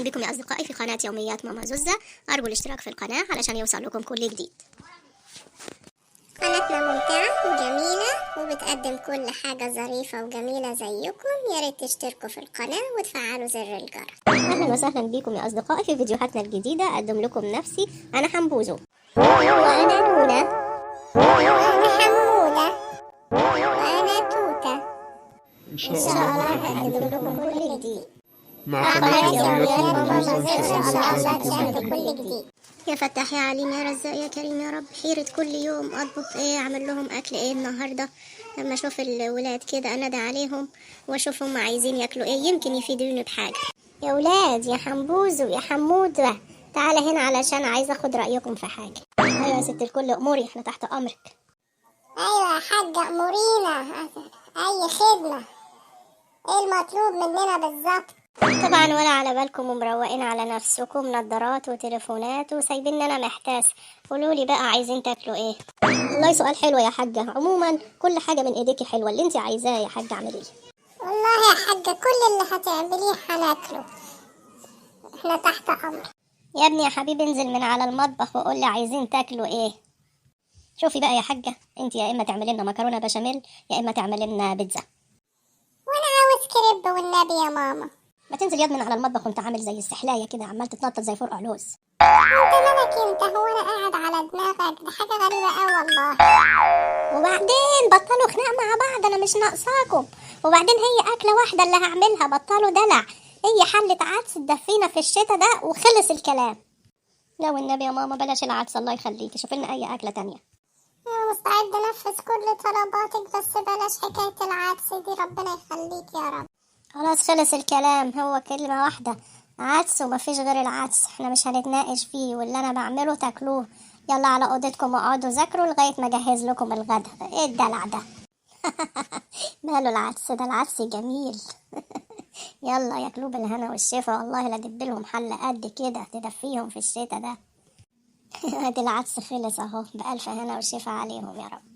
بكم يا أصدقائي في قناة يوميات ماما زوزة. أرجو الاشتراك في القناة علشان يوصل لكم كل جديد. قناتنا ممتعة وجميلة وبتقدم كل حاجة ظريفة وجميلة زيكم، يا ريت تشتركوا في القناة وتفعلوا زر الجرس. أهلا وسهلا بكم يا أصدقائي في فيديوهاتنا الجديدة. أقدم لكم نفسي، أنا حمبوزو، وأنا نونة، وأنا حمودة، وأنا توتة. إن شاء إن شاء الله الله هقدم هقدم لكم لكم كل جديد مع قناة قناة يوميات يوميات ماما ماما زوزة. زوزة. إن إن شاء شاء الله الله تشاهدوا هتشاهدوا كل جديد. يا فتاح يا عليم يا رزاق يا كريم يا رب. حيرة كل يوم أطبخ إيه، أعمل لهم أكل إيه النهاردة. لما أشوف الولاد كده أنادي عليهم وأشوف هم عايزين ياكلوا إيه، يمكن يفيدوني بحاجة. يا ولاد، يا حمبوزو، يا حمودة، تعالى هنا علشان عايزة أخد رأيكم في حاجة. أيوة يا ست الكل، أموري، إحنا تحت أمرك. أيوة يا حاجة أمورينا، أي خدمة؟ إيه المطلوب مننا بالظبط؟ طبعا ولا على بالكم، ومروقين على نفسكم، نظارات وتليفونات وسايبين انا محتاس. قولوا لي بقى عايزين تاكلوا ايه؟ والله سؤال حلو يا حاجة. عموما كل حاجة من ايديكي حلوة، اللي انت عايزاه يا حاجة اعمليه. والله يا حاجة كل اللي هتعمليه هناكله، احنا تحت أمرك. يا ابني يا حبيبي انزل من على المطبخ وقول لي عايزين تاكلوا ايه. شوفي بقى يا حاجة، انت يا اما تعملي لنا مكرونه بشاميل يا اما تعملي لنا بيتزا. وانا عاوز كريب والنبي يا ماما. ما تنزل يا ابني من على المطبخ وانت عامل زي السحلايه كده، عمال تتنطط زي فرقع لوز. انت مالك انت؟ هو انا قاعد على دماغك؟ ده حاجة غريبة اوي والله. وبعدين بطلوا خناق مع بعض، انا مش ناقصاكم. وبعدين هي اكله واحدة اللي هعملها، بطلوا دلع. هي حله عدس تدفينا في الشتا ده وخلص الكلام. لا والنبي يا ماما بلاش العدس، الله يخليكي، شوفي لنا اي اكله تانية. انا مستعدة انفذ كل طلباتك، بس بلاش حكاية العدس دي، ربنا يخليك يا رب. خلاص خلص الكلام، هو كلمة واحدة، عدس ومفيش غير العدس، احنا مش هنتناقش فيه، واللي انا بعمله تاكلوه. يلا على اوضتكم واقعدوا ذاكروا لغاية ما اجهز لكم الغدا. ايه الدلع ده؟ ماله العدس ده؟ العدس جميل. يلا ياكلوه بالهنا والشفا، والله لا دبلهم حلة قد كده تدفيهم في الشتا ده. ادي العدس خلص اهو، بألف هنا وشفا عليهم يا رب.